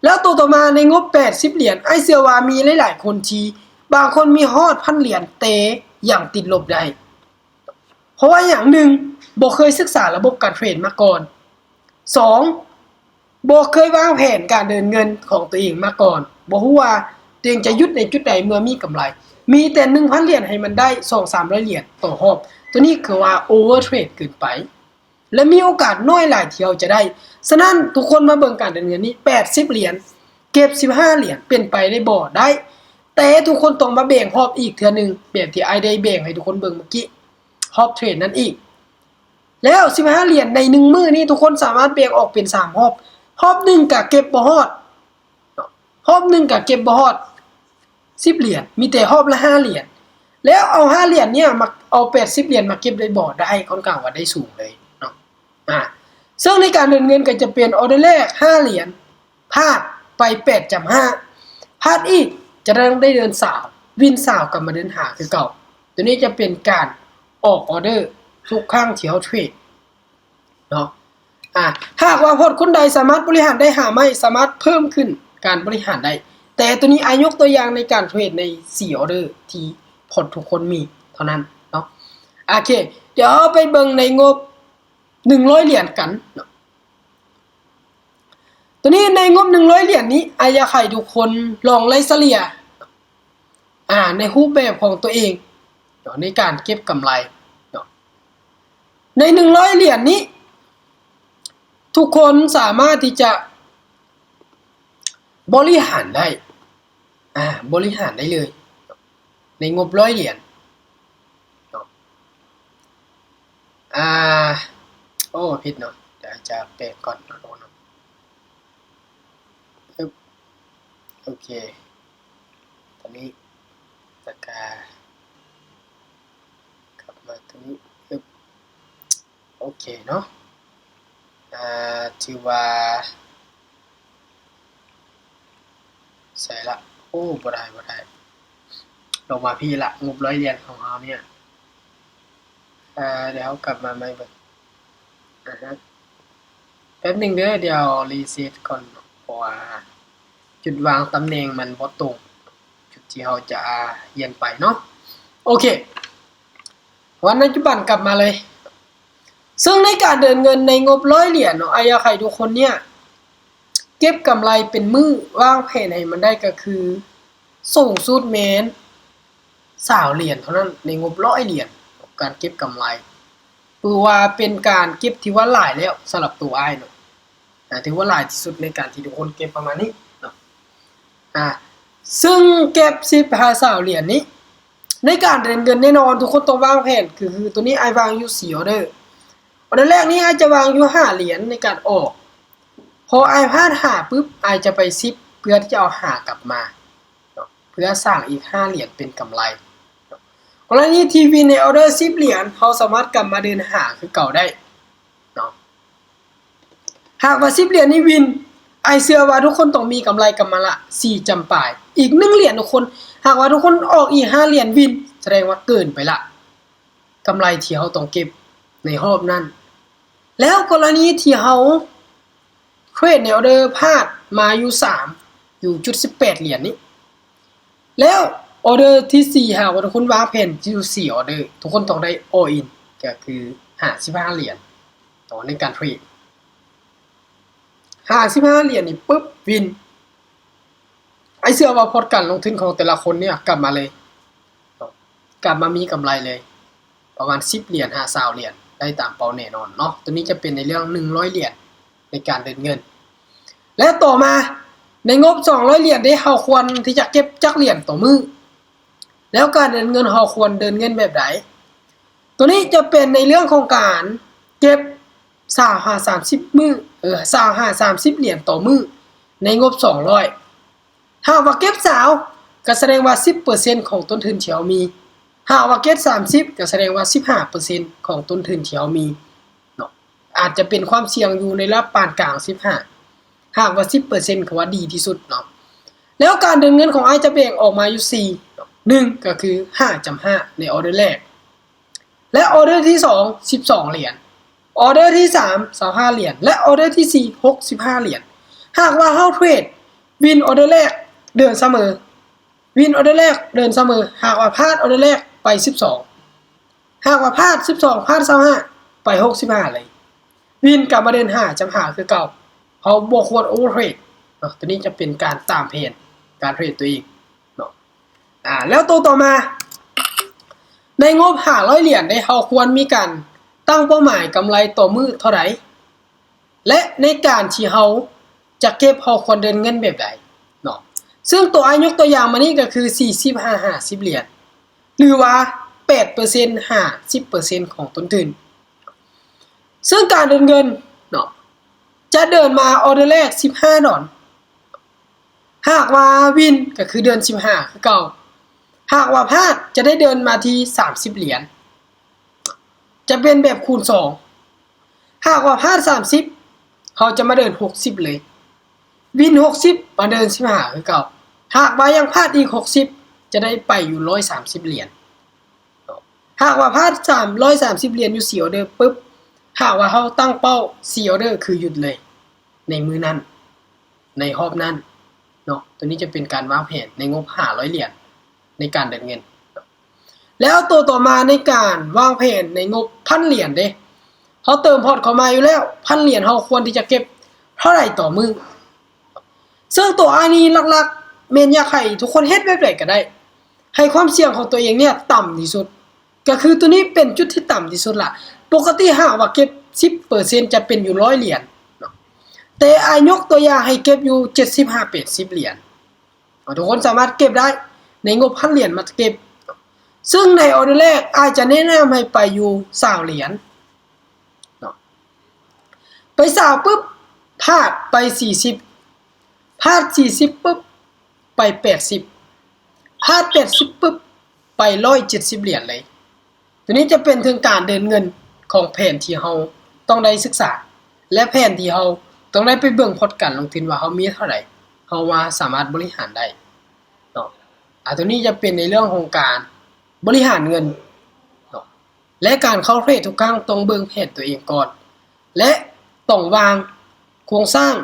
ແລ້ວໂຕຕໍ່ມາໃນງົບແປດສິບຫຼຽນ ອ້າຍເຊື່ອວ່າມີຫຼາຍໆຄົນທີ່ ບາງຄົນມີຮອດພັນຫຼຽນ ແຕ່ຍັງຕິດລົບໄດ້. ເພາະວ່າຫຍັງ? ໜຶ່ງ ບໍ່ເຄີຍສຶກສາລະບົບການເທຣດມາກ່ອນ. ສອງ ບໍ່ເຄີຍວາງແຜນການເດີນເງິນຂອງຕົວເອງມາກ່ອນ. ບໍ່ຮູ້ວ່າຕົວເອງຈະຢຸດໃນຈຸດໃດເມື່ອມີກຳໄລ. ມີແຕ່ໜຶ່ງພັນຫຼຽນໃຫ້ມັນໄດ້ສອງສາມຮ້ອຍຫຼຽນຕໍ່ຮອບ. ຕົວນີ້ຄືວ່າໂອເວີເທຣດເກີນໄປ ແລະ ມີໂອກາດໜ້ອຍຫຼາຍທີ່ເຮົາຈະໄດ້. ສະນັ້ນ ທຸກຄົນມາເບິ່ງການເດີນເງິນນີ້ ແປດສິບຫຼຽນ ເກັບສິບຫ້າຫຼຽນເປັນໄປໄດ້ບໍ່? ໄດ້, ແຕ່ທຸກຄົນຕ້ອງມາແບ່ງຮອບອີກເທື່ອໜຶ່ງ ແບບທີ່ອ້າຍໄດ້ແບ່ງໃຫ້ທຸກຄົນເບິ່ງເມື່ອກີ້ ຮອບເທຣດນັ້ນອີກ. ແລ້ວສິບຫ້າຫຼຽນໃນໜຶ່ງມື້ນີ້ ທຸກຄົນສາມາດແບ່ງອອກເປັນສາມຮອບ, ຮອບໜຶ່ງກະເກັບບໍ່ຮອດເນາະ, ຮອບໜຶ່ງກະເກັບບໍ່ຮອດສິບຫຼຽນ, ມີແຕ່ຮອບລະຫ້າຫຼຽນ. ແລ້ວເອົາຫ້າຫຼຽນເນີ້ຍມາ ເອົາແປດສິບຫຼຽນມາເກັບໄດ້ບໍ່? ໄດ້, ຂ້ອນຂ້າງວ່າໄດ້ສູງເລີຍເນາະ. ອາ ເຊິ່ງໃນການເດີນເງິນກໍຈະເປັນອອເດີແລກຫ້າຫຼຽນ ພາດໄປແປດຈຳຫ້າ ພາດອີກ ຈະຕ້ອງໄດ້ເດີນຊາວ ວິນຊາວກັບມາເດີນຫ້າຄືເກົ່າ. ໂຕນີ້ຈະເປັນການອອກອອເດີທຸກຄັ້ງທີ່ເຮົາເທຣດເນາະ. ອາ ຖ້າຫາກວ່າພອດຄົນໃດສາມາດບໍລິຫານໄດ້ຫ້າໄມ້ ສາມາດເພີ່ມຂຶ້ນການບໍລິຫານໄດ້, ແຕ່ໂຕນີ້ອ້າຍຍົກຕົວຢ່າງໃນການເທຣດໃນສີ່ອອເດີທີ່ພອດທຸກຄົນມີເທົ່ານັ້ນເນາະ. ໂອເຄ ດຽວເຮົາໄປເບິ່ງໃນງົບ ໜຶ່ງຮ້ອຍຫຼຽນກັນເນາະ. ໂຕນີ້ໃນງົບໜຶ່ງຮ້ອຍຫຼຽນນີ້ ອ້າຍຢາກໃຫ້ທຸກຄົນລອງໄລ່ສະເລ່ຍ ອາ ໃນຮູບແບບຂອງຕົວເອງເນາະ ໃນການເກັບກຳໄລເນາະ. ໃນໜຶ່ງຮ້ອຍຫຼຽນນີ້ ທຸກຄົນສາມາດທີ່ຈະບໍລິຫານໄດ້ ອາ ບໍລິຫານໄດ້ເລີຍ ໃນງົບຮ້ອຍຫຼຽນເນາະ. ອາ ໂອ້ ຜິດເນາະ, ດຽວຈະແປງກ່ອນເນາະ ທຸກຄົນເນາະ. ອຶບ ໂອເຄ ຕອນນີ້ ແລ້ວກະກັບມາຕົງນີ້ ອຶບ ໂອເຄເນາະ. ອາ ຖືວ່າ ໃສ່ລະ ໂອ້ ບໍ່ໄດ້ ບໍ່ໄດ້ ລົງມາພີ້ລະ ງົບຮ້ອຍຫຼຽນຂອງເຮົາເນີ້ຍ. ອາ ດຽວເຮົາກັບມາໃໝ່ເບິ່ງ ອາຮະ ແປັບໜຶ່ງເດີ ດຽວຣີເຊັດກ່ອນເນາະ ເພາະວ່າຈຸດວາງຕຳແໜ່ງມັນບໍ່ຕົງ ຈຸດທີ່ເຮົາຈະ ອາ ຮຽນໄປເນາະ. ໂອເຄ ວັນປັດຈຸບັນກັບມາເລີຍ. ເຊິ່ງໃນການເດີນເງິນໃນງົບຮ້ອຍຫຼຽນເນາະ ອ້າຍຢາກໃຫ້ທຸກຄົນເນີ້ຍເກັບກຳໄລເປັນມື້ ວາງແຜນໃຫ້ມັນໄດ້ ກໍຄືສູງສຸດແມ່ນຊາວຫຼຽນເທົ່ານັ້ນ ໃນງົບຮ້ອຍຫຼຽນ ການເກັບກຳໄລ ຖືວ່າເປັນການເກັບທີ່ວ່າຫຼາຍແລ້ວສຳລັບໂຕອ້າຍເນາະ. ອາ ຖືວ່າຫຼາຍທີ່ສຸດໃນການທີ່ທຸກຄົນເກັບປະມານນີ້ເນາະ. ອາ ເຊິ່ງເກັບສິບຫາຊາວຫຼຽນນີ້ ໃນການເດີນເງິນແນ່ນອນ ທຸກຄົນຕ້ອງວາງແຜນ ຄື ຄືໂຕນີ້ອ້າຍວາງຢູ່ສີ່ອອເດີ. ອອເດີແລກນີ້ອ້າຍຈະວາງຢູ່ຫ້າຫຼຽນໃນການອອກ, ພໍອ້າຍພາດຫ້າປຶບ ອ້າຍຈະໄປສິບ ເພື່ອທີ່ຈະເອົາຫ້າກັບມາເນາະ ເພື່ອສ້າງອີກຫ້າຫຼຽນເປັນກຳໄລເນາະ. ກໍລະນີທີ່ວິນໃນອອເດີສິບຫຼຽນ ເຮົາສາມາດກັບມາເດີນຫ້າຄືເກົ່າໄດ້ເນາະ. ຫາກວ່າສິບຫຼຽນນີ້ວິນ ອ້າຍເຊື່ອວ່າທຸກຄົນຕ້ອງມີກຳໄລກັບມາລະສີ່ຈຳປາຍ ອີກໜຶ່ງຫຼຽນທຸກຄົນ. ຫາກວ່າທຸກຄົນອອກອີກຫ້າຫຼຽນວິນ ສະແດງວ່າເກີນໄປລະ ກຳໄລທີ່ເຮົາຕ້ອງເກັບໃນຮອບນັ້ນ. ແລ້ວກໍລະນີທີ່ເຮົາເທຣດໃນອອເດີພາດມາຢູ່ສາມ ຢູ່ຈຸດສິບແປດຫຼຽນນີ້ ແລ້ວອອເດີທີສີ່ ຫາກວ່າທຸກຄົນວາງແຜນຢູ່ສີ່ອອເດີ ທຸກຄົນຕ້ອງໄດ້ອໍອິນ ກໍຄືຫ້າສິບຫ້າຫຼຽນເນາະ ໃນການເທຣດ ຫ້າສິບຫ້າຫຼຽນນີ້ປຶບ ວິນ. ອ້າຍເຊື່ອວ່າພອດການລົງທຶນຂອງແຕ່ລະຄົນເນີ້ຍກັບມາເລີຍເນາະ ກັບມາມີກຳໄລເລີຍ ປະມານສິບຫຼຽນຫາຊາວຫຼຽນ ໄດ້ຕາມເປົ້າແນ່ນອນເນາະ. ໂຕນີ້ຈະເປັນໃນເລື່ອງໜຶ່ງຮ້ອຍຫຼຽນໃນການເດີນເງິນ. ແລະ ຕໍ່ມາໃນງົບສອງຮ້ອຍຫຼຽນເດ້ ເຮົາຄວນທີ່ຈະເກັບຈັກຫຼຽນຕໍ່ມື້? ແລ້ວການເດີນເງິນເຮົາຄວນເດີນເງິນແບບໃດ? ໂຕນີ້ຈະເປັນໃນເລື່ອງຂອງການເກັບຊາວຫາສາມສິບມື້ ເອີ ຊາວຫາສາມສິບຫຼຽນຕໍ່ມື້ ໃນງົບສອງຮ້ອຍ. ຫາກວ່າເກັບຊາວ ກໍສະແດງວ່າສິບເປີເຊັນຂອງຕົ້ນທຶນທີ່ເຮົາມີ, ຫາກວ່າເກັບສາມສິບ ກໍສະແດງວ່າສິບຫ້າເປີເຊັນຂອງຕົ້ນທຶນທີ່ເຮົາມີເນາະ. ອາດຈະເປັນຄວາມສ່ຽງຢູ່ໃນລະດັບປານກາງ ສິບຫ້າ ຫາກວ່າສິບເປີເຊັນ ກໍວ່າດີທີ່ສຸດເນາະ. ແລ້ວການເດີນເງິນຂອງອ້າຍຈະແບ່ງອອກມາຢູ່ສີ່ເນາະ, ໜຶ່ງ ກໍຄືຫ້າຈຳຫ້າ ໃນອອເດີແລກ ແລະ ອອເດີທີສອງ ສິບສອງຫຼຽນ, ອອເດີທີສາມ ຊາວຫ້າຫຼຽນ ແລະ ອອເດີທີສີ່ ຫົກສິບຫ້າຫຼຽນ. ຫາກວ່າເຮົາເທຣດວິນອອເດີແລກເດີນສະເໝີ, ວິນອອເດີແລກເດີນສະເໝີ, ຫາກວ່າພາດອອເດີແລກໄປສິບສອງ, ຫາກວ່າພາດສິບສອງ ພາດຊາວຫ້າ ໄປຫົກສິບຫ້າເລີຍ, ວິນກັບມາເດີນຫ້າຈຳຫ້າຄືເກົ່າ. ເຮົາບໍ່ຄວນໂອເວີເທຣດເນາະ, ໂຕນີ້ຈະເປັນການຕາມແຜນການເທຣດຕົວເອງເນາະ. ອາ ແລ້ວໂຕຕໍ່ມາ ໃນງົບຫ້າຮ້ອຍຫຼຽນເດ້ ເຮົາຄວນມີການຕັ້ງເປົ້າໝາຍກຳໄລຕໍ່ມື້ເທົ່າໃດ? ແລະ ໃນການທີ່ເຮົາຈະເກັບ ເຮົາຄວນເດີນເງິນແບບໃດ? ເຊິ່ງໂຕອ້າຍຍົກຕົວຢ່າງມານີ້ກໍຄືສີ່ສິບຫາຫ້າສິບຫຼຽນ ຫຼືວ່າແປດເປີເຊັນຫາສິບເປີເຊັນຂອງຕົ້ນທຶນ. ເຊິ່ງການເດີນເງິນເນາະ ຈະເດີນມາອໍເດີແລກສິບຫ້າດອນ ຫາກວ່າວິນກໍຄືເດີນສິບຫ້າຄືເກົ່າ ຫາກວ່າພາດຈະໄດ້ເດີນມາທີ່ສາມສິບຫຼຽນ ຈະເປັນແບບຄູນສອງ ຫາກວ່າພາດສາມສິບ ເຮົາຈະມາເດີນຫົກສິບເລີຍ ວິນຫົກສິບ ມາເດີນສິບຫ້າຄືເກົ່າ ຫາກວ່າຍັງພາດອີກຫົກສິບ ຈະໄດ້ໄປຢູ່ຮ້ອຍສາມສິບຫຼຽນ. ຫາກວ່າພາດສາມ ຮ້ອຍສາມສິບຫຼຽນຢູ່ສີ່ອໍເດີປຶບ ຫາກວ່າເຮົາຕັ້ງເປົ້າສີ່ອໍເດີຄືຢຸດເລີຍ ໃນມື້ນັ້ນ ໃນຮອບນັ້ນເນາະ ໂຕນີ້ຈະເປັນການວາງແຜນໃນງົບຫ້າຮ້ອຍຫຼຽນໃນການເດີນເງິນ. ແລ້ວໂຕຕໍ່ມາໃນການວາງແຜນໃນງົບພັນຫຼຽນເດ້ ເຮົາເຕີມພອດເຂົ້າມາຢູ່ແລ້ວ ພັນຫຼຽນເຮົາຄວນທີ່ຈະເກັບເທົ່າໃດຕໍ່ມື້? ເຊິ່ງໂຕອ້າຍນີ້ຫຼັກໆ ແມ່ນຢາກໃຫ້ທຸກຄົນເຮັດແບບໃດກໍໄດ້ ໃຫ້ຄວາມສ່ຽງຂອງຕົວເອງເນີ້ຍຕ່ຳທີ່ສຸດ ກໍຄືໂຕນີ້ເປັນຈຸດທີ່ຕ່ຳທີ່ສຸດລະ. ປົກກະຕິຫາກວ່າເກັບສິບເປີເຊັນ ຈະເປັນຢູ່ຮ້ອຍຫຼຽນເນາະ ແຕ່ອ້າຍຍົກຕົວຢ່າງໃຫ້ເກັບຢູ່ເຈັດສິບຫາແປດສິບຫຼຽນ ເນາະ ທຸກຄົນສາມາດເກັບໄດ້ໃນງົບພັນຫຼຽນມາເກັບ ເຊິ່ງໃນອໍເດີແລກອ້າຍຈະແນະນຳໃຫ້ໄປຢູ່ຊາວຫຼຽນເນາະ ໄປຊາວປຶບ ພາດໄປສີ່ສິບ ພາດສີ່ສິບປຶບ ໄປແປດສິບ ພາດແປດສິບປຶບ ໄປຮ້ອຍເຈັດສິບຫຼຽນເລີຍ. ໂຕນີ້ຈະເປັນເຖິງການເດີນເງິນຂອງແຜນທີ່ເຮົາຕ້ອງໄດ້ສຶກສາ ແລະ ແຜນທີ່ເຮົາຕ້ອງໄດ້ໄປເບິ່ງພອດການລົງທຶນວ່າເຮົາມີເທົ່າໃດ ເຮົາວ່າສາມາດບໍລິຫານໄດ້ເນາະ. ອາ ໂຕນີ້ຈະເປັນໃນເລື່ອງຂອງການບໍລິຫານເງິນເນາະ ແລະ ການເຂົ້າເທຣດທຸກຄັ້ງຕ້ອງເບິ່ງແຜນຕົວເອງກ່ອນ ແລະ ຕ້ອງວາງໂຄງສ້າງ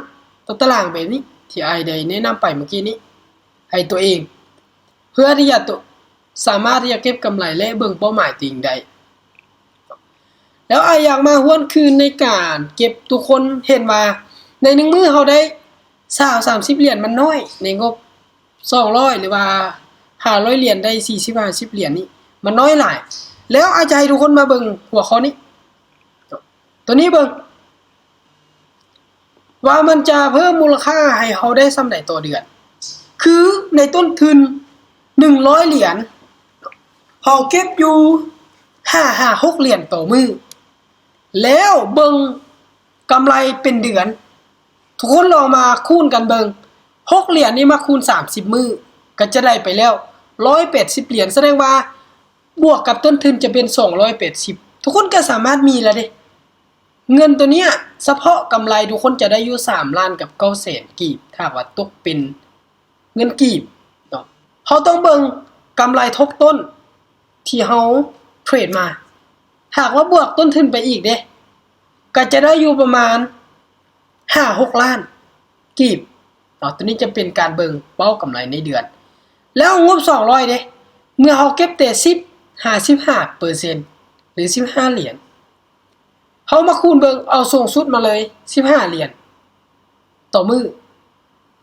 ຕົວຕະລາງແບບນີ້ ທີ່ອ້າຍໄດ້ແນະນຳໄປເມື່ອກີ້ນີ້ໃຫ້ຕົວເອງ ເພື່ອທີ່ຈະ ສາມາດທີ່ຈະເກັບກຳໄລ ແລະ ເບິ່ງເປົ້າໝາຍຕົວເອງໄດ້. ແລ້ວອ້າຍຢາກມາຫວນຄືນໃນການເກັບ ທຸກຄົນເຫັນວ່າໃນໜຶ່ງມື້ເຮົາໄດ້ຊາວ ສາມສິບຫຼຽນ ມັນນ້ອຍ ໃນງົບສອງຮ້ອຍ ຫຼືວ່າຫ້າຮ້ອຍຫຼຽນ ໄດ້ສີ່ສິບ ຫ້າສິບຫຼຽນນີ້ ມັນນ້ອຍຫຼາຍ. ແລ້ວອ້າຍຈະໃຫ້ທຸກຄົນມາເບິ່ງຫົວຂໍ້ນີ້ ໂຕນີ້ເບິ່ງ ວ່າມັນຈະເພີ່ມມູນລະຄ່າໃຫ້ເຮົາໄດ້ສ່ຳໃດຕໍ່ເດືອນ. ຄືໃນຕົ້ນທຶນໜຶ່ງຮ້ອຍຫຼຽນ ເຮົາເກັບຢູ່ຫ້າຫາຫົກຫຼຽນຕໍ່ມື້ ແລ້ວເບິ່ງກຳໄລເປັນເດືອນ. ທຸກຄົນລອງມາຄູນກັນເບິ່ງ ຫົກຫຼຽນນີ້ມາຄູນສາມສິບມື້ ກໍຈະໄດ້ໄປແລ້ວຮ້ອຍແປດສິບຫຼຽນ. ສະແດງວ່າບວກກັບຕົ້ນທຶນຈະເປັນສອງຮ້ອຍແປດສິບ ທຸກຄົນກໍສາມາດມີແລ້ວເດ້. ເງິນໂຕເນີ້ຍ ສະເພາະກຳໄລທຸກຄົນຈະໄດ້ຢູ່ສາມລ້ານກັບເກົ້າແສນກີບ ຖ້າຫາກວ່າຕົກເປັນເງິນກີບເນາະ. ເຮົາຕ້ອງເບິ່ງກຳໄລທົບຕົ້ນທີ່ເຮົາເທຣດມາ ຫາກວ່າບວກຕົ້ນທຶນໄປອີກເດ້ ກໍຈະໄດ້ຢູ່ປະມານຫ້າຫົກລ້ານ ກີບເນາະ. ໂຕນີ້ຈະເປັນການເບິ່ງເປົ້າກຳໄລໃນເດືອນ. ແລ້ວງົບສອງຮ້ອຍເດ້ ເມື່ອເຮົາເກັບແຕ່ສິບຫາສິບຫ້າເປີເຊັນ ຫຼື ສິບຫ້າຫຼຽນ ເຮົາມາຄູນເບິ່ງ ເອົາສູງສຸດມາເລີຍ ສິບຫ້າຫຼຽນຕໍ່ມື້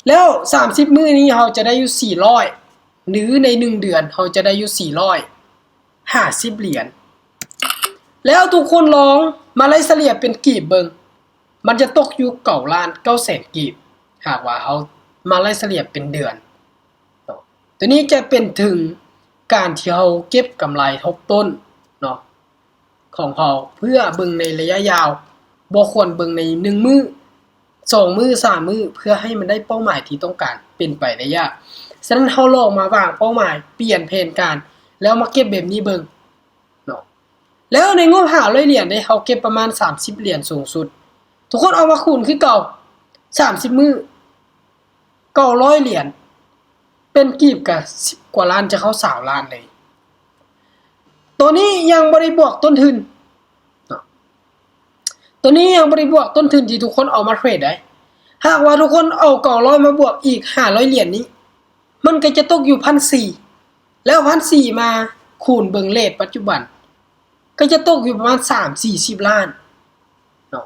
ແລ້ວສາມສິບມື້ນີ້ເຮົາຈະໄດ້ຢູ່ສີ່ຮ້ອຍ ຫຼື ໃນໜຶ່ງເດືອນເຮົາຈະໄດ້ຢູ່ສີ່ຮ້ອຍຫ້າສິບຫຼຽນ. ແລ້ວທຸກຄົນລອງມາໄລ່ສະເລ່ຍເປັນກີບເບິ່ງ ມັນຈະຕົກຢູ່ເກົ້າລ້ານເກົ້າແສນກີບ ຫາກວ່າເຮົາມາໄລ່ສະເລ່ຍເປັນເດືອນເນາະ. ໂຕນີ້ຈະເປັນເຖິງການທີ່ເຮົາເກັບກຳໄລທົບຕົ້ນເນາະ ຂອງເຮົາ ເພື່ອເບິ່ງໃນໄລຍະຍາວ ບໍ່ຄວນເບິ່ງໃນໜຶ່ງມື້ ສອງມື້ ສາມມື້ ເພື່ອໃຫ້ມັນໄດ້ເປົ້າໝາຍທີ່ຕ້ອງການເປັນໄປໄລຍະ. ສະນັ້ນເຮົາລອງມາວາງເປົ້າໝາຍ ປ່ຽນແຜນການ ແລ້ວມາເກັບແບບນີ້ເບິ່ງ ເນາະ. ແລ້ວໃນງົບຫ້າຮ້ອຍຫຼຽນເດ້ ເຮົາເກັບປະມານສາມສິບຫຼຽນສູງສຸດ. ທຸກຄົນເອົາມາຄູນຄືເກົ່າ ສາມສິບມື້ ເກົ້າຮ້ອຍຫຼຽນ ເປັນກີບກະສິບກວ່າລ້ານ ຈະເຂົ້າຊາວລ້ານເລີຍ. ໂຕນີ້ຍັງບໍ່ໄດ້ບວກຕົ້ນທຶນເນາະ. ໂຕນີ້ຍັງບໍ່ໄດ້ບວກຕົ້ນທຶນທີ່ທຸກຄົນເອົາມາເທຣດໄດ໋. ຫາກວ່າທຸກຄົນເອົາເກົ້າຮ້ອຍມາບວກອີກຫ້າຮ້ອຍຫຼຽນນີ້ ມັນກໍຈະຕົກຢູ່ພັນສີ່ ແລ້ວພັນສີ່ມາຄູນເບິ່ງເຣດປັດຈຸບັນ ກໍຈະຕົກຢູ່ປະມານສາມສີ່ສິບລ້ານເນາະ.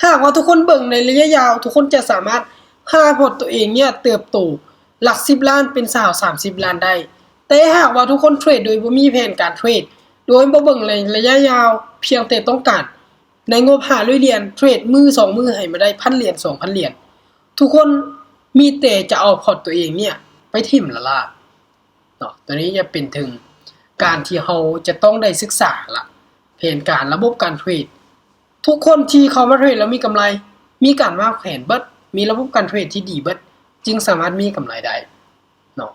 ຫາກວ່າທຸກຄົນເບິ່ງໃນໄລຍະຍາວ ທຸກຄົນຈະສາມາດຫາພອດຕົວເອງເນີ້ຍເຕີບໂຕຫຼັກສິບລ້ານເປັນຊາວສາມສິບລ້ານໄດ້. ແຕ່ຫາກວ່າທຸກຄົນເທຣດໂດຍບໍ່ມີແຜນການເທຣດ ໂດຍບໍ່ເບິ່ງໃນໄລຍະຍາວ ພຽງແຕ່ຕ້ອງການ ໃນງົບຫ້າຮ້ອຍຫຼຽນ ເທຣດມື້ສອງມື້ໃຫ້ມາໄດ້ພັນຫຼຽນ ສອງພັນຫຼຽນ ທຸກຄົນມີແຕ່ຈະເອົາພອດຕົວເອງເນີ້ຍ ໄປຖິ້ມລະລາດເນາະ. ຕົວນີ້ຈະເປັນເຖິງການທີ່ເຮົາຈະຕ້ອງໄດ້ສຶກສາລະ ແຜນການລະບົບການເທຣດ. ທຸກຄົນທີ່ເຂົ້າມາເທຣດແລ້ວມີກຳໄລ, ມີການວາງແຜນເບິດ, ມີລະບົບການເທຣດທີ່ດີເບິດ, ຈຶ່ງສາມາດມີກຳໄລໄດ້ເນາະ.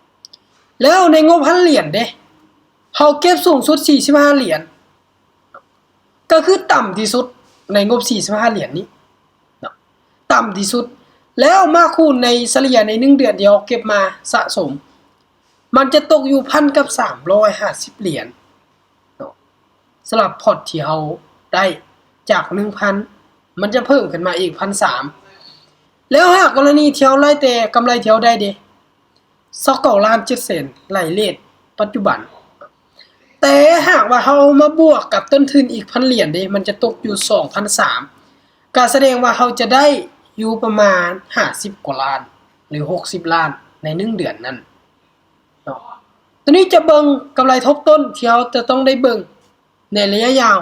ແລ້ວໃນງົບພັນຫຼຽນເດ້, ເຮົາເກັບສູງສຸດສີ່ສິບຫ້າຫຼຽນ, ກໍຄືຕ່ຳທີ່ສຸດໃນງົບສີ່ສິບຫ້າຫຼຽນນີ້ເນາະ, ຕ່ຳທີ່ສຸດ. ແລ້ວມາຄູນໃນສະເລ່ຍໃນໜຶ່ງເດືອນທີ່ເຮົາເກັບມາສະສົມ, ມັນຈະຕົກຢູ່ພັນກັບສາມຮ້ອຍຫ້າສິບຫຼຽນເນາະ. ສຳລັບພອດທີ່ເຮົາໄດ້ຈາກໜຶ່ງພັນ ມັນຈະເພີ່ມຂຶ້ນມາອີກພັນສາມ. ແລ້ວຫາກກໍລະນີທີ່ເຮົາໄລ່ແຕ່ກຳໄລທີ່ເຮົາໄດ້ເດ ຊາວເກົ້າລ້ານເຈັດແສນໄລ່ເຣດປັດຈຸບັນ, ແຕ່ຫາກວ່າເຮົາມາບວກກັບຕົ້ນທຶນອີກພັນຫຼຽນເດ ມັນຈະຕົກຢູ່ສອງພັນສາມ, ກໍສະແດງວ່າເຮົາຈະໄດ້ຢູ່ປະມານຫ້າສິບກວ່າລ້ານ ຫຼື ຫົກສິບລ້ານໃນໜຶ່ງເດືອນນັ້ນເນາະ. ຕົວນີ້ຈະເບິ່ງກຳໄລທົບຕົ້ນທີ່ເຮົາຈະຕ້ອງໄດ້ເບິ່ງໃນໄລຍະຍາວ.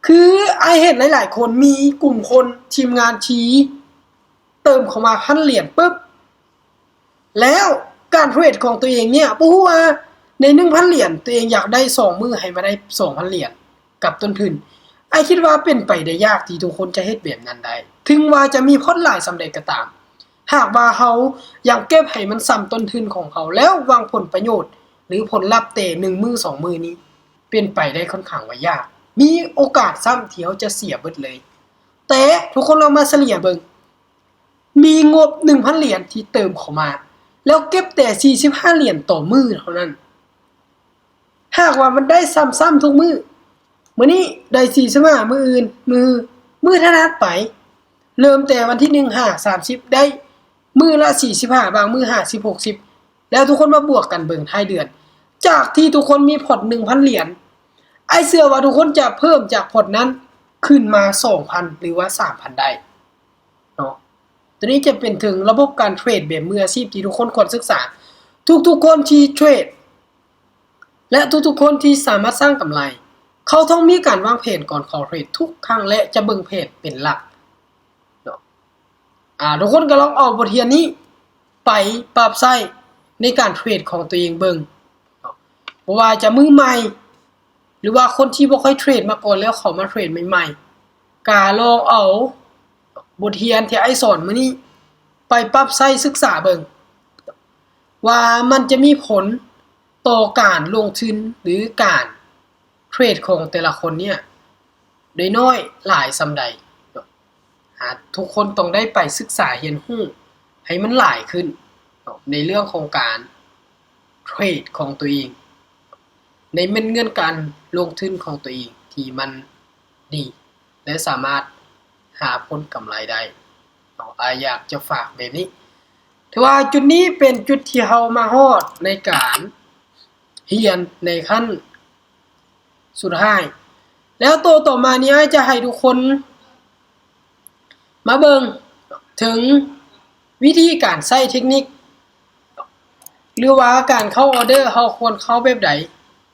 ຄືອ້າຍເຫັນຫຼາຍໆຄົນ ມີກຸ່ມຄົນ ທີມງານທີ່ເຕີມເຂົ້າມາພັນຫຼຽນປຶບ ແລ້ວການເທຣດຂອງຕົວເອງເນີ້ຍ ບໍ່ຮູ້ວ່າໃນໜຶ່ງພັນຫຼຽນ ຕົວເອງຢາກໄດ້ສອງມື້ ໃຫ້ມາໄດ້ສອງພັນຫຼຽນກັບຕົ້ນທຶນ. ອ້າຍຄິດວ່າເປັນໄປໄດ້ຍາກທີ່ທຸກຄົນຈະເຮັດແບບນັ້ນໄດ້, ເຖິງວ່າຈະມີພອດຫຼາຍສ່ຳໃດກໍຕາມ, ຫາກວ່າເຮົາຍັງເກັບໃຫ້ມັນສ່ຳຕົ້ນທຶນຂອງເຮົາ ແລ້ວຫວັງຜົນປະໂຫຍດ ຫຼື ຜົນລັບແຕ່ໜຶ່ງມື້ສອງມື້ນີ້ ເປັນໄປໄດ້ຄ່ອນຂ້າງວ່າຍາກ. ມີໂອກາດຊ້ຳທີ່ເຮົາຈະເສຍເບິດເລີຍ. ແຕ່ທຸກຄົນລອງມາສະເລ່ຍເບິ່ງ, ມີງົບໜຶ່ງພັນຫຼຽນທີ່ເຕີມເຂົ້າມາ ແລ້ວເກັບແຕ່ສີ່ສິບຫ້າຫຼຽນຕໍ່ມື້ເທົ່ານັ້ນ. ຫາກວ່າມັນໄດ້ຊ້ຳໆທຸກມື້, ມື້ນີ້ໄດ້ສີ່ສິບຫ້າ, ມື້ອື່ນ, ມື້, ມື້ຖັດໆໄປ, ເລີ່ມແຕ່ວັນທີໜຶ່ງຫາສາມສິບ ໄດ້ມື້ລະສີ່ສິບຫ້າ, ບາງມື້ຫ້າສິບ ຫົກສິບ, ແລ້ວທຸກຄົນມາບວກກັນເບິ່ງທ້າຍເດືອນ, ຈາກທີ່ທຸກຄົນມີພອດໜຶ່ງພັນຫຼຽນ, ອ້າຍເຊື່ອວ່າທຸກຄົນຈະເພີ່ມຈາກພອດນັ້ນຂຶ້ນມາສອງພັນ ຫຼືວ່າສາມພັນໄດ້ເນາະ. ຕົວນີ້ຈະເປັນເຖິງລະບົບການເທຣດແບບມືອາຊີບທີ່ທຸກຄົນຄວນສຶກສາ. ທຸກໆຄົນທີ່ເທຣດ ແລະ ທຸກໆຄົນທີ່ສາມາດສ້າງກຳໄລ, ເຂົາຕ້ອງມີການວາງແຜນກ່ອນເຂົ້າເທຣດທຸກຄັ້ງ ແລະ ຈະເບິ່ງແຜນເປັນຫຼັກເນາະ. ອາ, ທຸກຄົນກໍລອງເອົາບົດຮຽນນີ້ໄປປັບໃຊ້ໃນການເທຣດຂອງຕົວເອງເບິ່ງເນາະ. ບໍ່ວ່າຈະມືໃໝ່ ຫຼືວ່າຄົນທີ່ບໍ່ເຄີຍເທຣດມາກ່ອນແລ້ວເຂົ້າມາເທຣດໃໝ່ໆ, ກະລອງເອົາບົດຮຽນທີ່ອ້າຍສອນມື້ນີ້ໄປປັບໃຊ້ສຶກສາເບິ່ງ ວ່າມັນຈະມີຜົນຕໍ່ການລົງທຶນ ຫຼື ການເທຣດຂອງແຕ່ລະຄົນເນີ້ຍ ໄດ້ນ້ອຍຫຼາຍສ່ຳໃດເນາະ. ຫາ ທຸກຄົນຕ້ອງໄດ້ໄປສຶກສາຮຽນຮູ້ໃຫ້ມັນຫຼາຍຂຶ້ນເນາະ ໃນເລື່ອງຂອງການເທຣດຂອງຕົວເອງ, ໃນເມັດເງິນການລົງທຶນຂອງຕົວເອງທີ່ມັນດີ ແລະ ສາມາດຫາຜົນກຳໄລໄດ້ເນາະ. ອ້າຍຢາກຈະຝາກແບບນີ້. ຖືວ່າຈຸດນີ້ເປັນຈຸດທີ່ເຮົາມາຮອດໃນການຮຽນໃນຂັ້ນ ສຸດທ້າຍ. ແລ້ວໂຕຕໍ່ມານີ້ ອ້າຍຈະໃຫ້ທຸກຄົນມາເບິ່ງເຖິງວິທີການໃຊ້ເທັກນິກ ຫຼືວ່າການເຂົ້າອອເດີ ເຮົາຄວນເຂົ້າແບບໃດ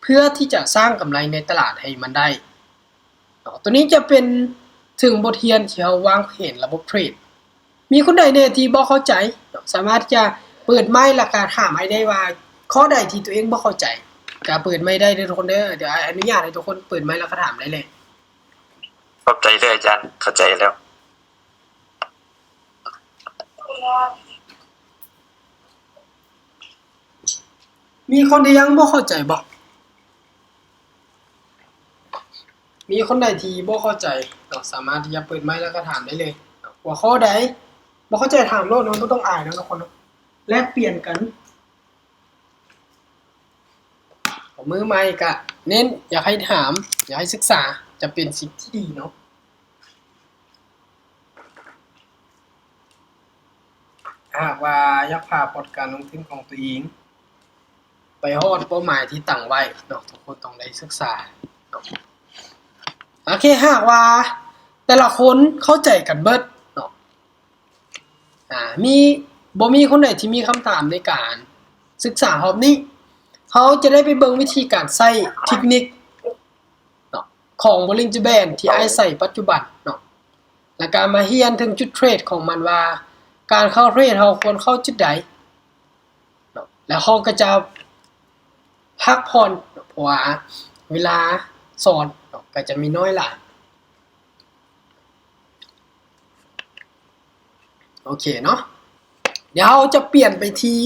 ເພື່ອທີ່ຈະສ້າງກຳໄລໃນຕະຫຼາດໃຫ້ມັນໄດ້ເນາະ. ໂຕນີ້ຈະເປັນເຖິງບົດຮຽນທີ່ເຮົາວາງແຜນລະບົບເທຣດ. ມີຄົນໃດແດ່ທີ່ບໍ່ເຂົ້າໃຈ ສາມາດທີ່ຈະເປີດໄມ ແລ້ວກະຖາມອ້າຍໄດ້ວ່າ ຂໍ້ໃດທີ່ຕົວເອງບໍ່ເຂົ້າໃຈ ກະເປີດໄມໄດ້ເດີທຸກຄົນເດີ. ດຽວອ້າຍອະນຸຍາດໃຫ້ທຸກຄົນເປີດໄມ ແລ້ວກະຖາມໄດ້ເລີຍ. ຂອບໃຈເດີອາຈານ, ເຂົ້າໃຈແລ້ວ. ມີຄົນທີ່ຍັງບໍ່ເຂົ້າໃຈບໍ່? ມີຄົນໃດທີ່ບໍ່ເຂົ້າໃຈເນາະ ສາມາດທີ່ຈະເປີດໄມ ແລ້ວກໍຖາມໄດ້ເລີຍ. ຫົວຂໍ້ໃດບໍ່ເຂົ້າໃຈຖາມໂລດເນາະ, ບໍ່ຕ້ອງອາຍເນາະທຸກຄົນເນາະ, ແລກປ່ຽນກັນ. ມືໃໝ່ກະເນັ້ນຢາກໃຫ້ຖາມ, ຢາກໃຫ້ສຶກສາ ຈະເປັນສິ່ງທີ່ດີເນາະ. ຖ້າຫາກວ່າຢາກພາພອດການລົງທຶນຂອງຕົວເອງໄປຮອດເປົ້າໝາຍທີ່ຕັ້ງໄວ້ເນາະ, ທຸກຄົນຕ້ອງໄດ້ສຶກສາເນາະ. ໂອເຄ, ຫາກວ່າແຕ່ລະຄົນເຂົ້າໃຈກັນເບິດເນາະ, ອາ, ມີ, ບໍ່ມີຄົນໃດທີ່ມີຄຳຖາມໃນການສຶກສາຮອບນີ້, ເຮົາຈະໄດ້ໄປເບິ່ງວິທີການໃຊ້ເທັກນິກ ເນາະ ຂອງ Bollinger Band ທີ່ອ້າຍໃຊ້ປັດຈຸບັນເນາະ, ແລ້ວກະມາຮຽນເຖິງຈຸດເທຣດຂອງມັນວ່າ ການເຂົ້າເທຣດເຮົາຄວນເຂົ້າຈຸດໃດ ແລ້ວເຮົາກໍຈະພັກຜ່ອນ ເພາະວ່າເວລາສອນກໍຈະມີໜ້ອຍຫຼາຍ. ໂອເຄເນາະ ດຽວເຮົາຈະປ່ຽນໄປທີ່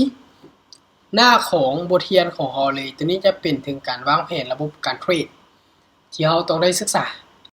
ໜ້າຂອງບົດຮຽນຂອງເຮົາເລີຍ. ໂຕນີ້ຈະເປັນເຖິງການວາງແຜນລະບົບການເທຣດ ທີ່ເຮົາຕ້ອງໄດ້ສຶກສາ